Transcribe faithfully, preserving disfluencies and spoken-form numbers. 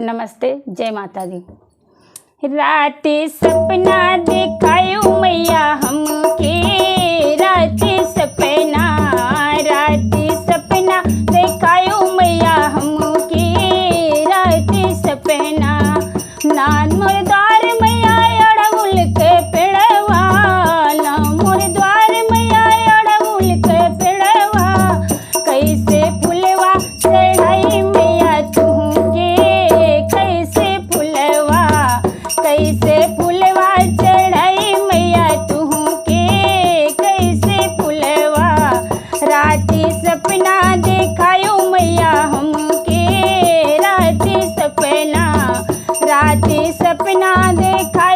नमस्ते, जय माता दी। राती सपना देखायो मैया हमके, राती सपना, राती सपना देखायो मैया हमके, राती सपना। नान मोर द्वार मैया अड़हुल के पेड़वा, ना मोर द्वार मैया अड़हुल के पेड़वा, कैसे फुलवा चढ़ाई मैया तुहके, कैसे फुलवा, कैसे फुलवा चढ़ाई मैया तुहके, कैसे फुलवा। राती सपना देखायो मैया हमके, राती सपना, राती सपना देखायो